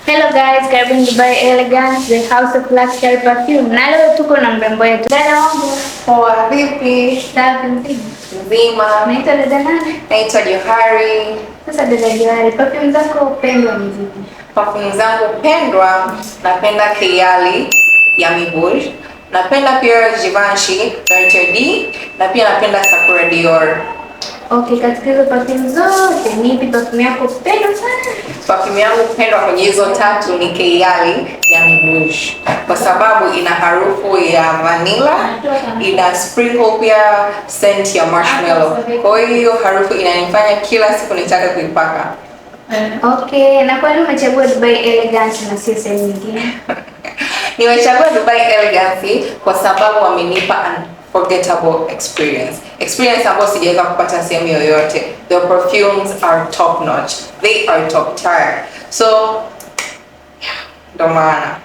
Hello guys, karibuni Dubai Elegance, the house of luxury perfume. Na leo tuko na mrembo wetu. Dada wangu. Poa, vipi? Safi, mzima. Mzima. Naitwa dada nani? Naitwa Johari. Sasa dada Johari, perfume zako pendwa ni zipi? Perfume zangu pendwa, napenda Kayali ya Mibuj. Napenda pia Givenchy L'Interdit D na pia napenda Sakura Dior. Okay, katika hizo perfume zote ni ipi perfume yako pendwa sana? Perfume yangu pendwa kwenye hizo tatu ni Kayali ya Mibuj kwa sababu ina harufu ya vanilla, ina sprinkle pia scent ya marshmallow. Kwa hiyo harufu inanifanya kila siku nitake kuipaka. Okay, na kwa nini umechagua Dubai Elegance na sio sehemu nyingine? Nimechagua Dubai Elegance kwa sababu wamenipa unforgettable experience. Experience ambayo sijaweza kupata sehemu yoyote. The perfumes are top notch. They are top tier. So, yeah, ndo maana.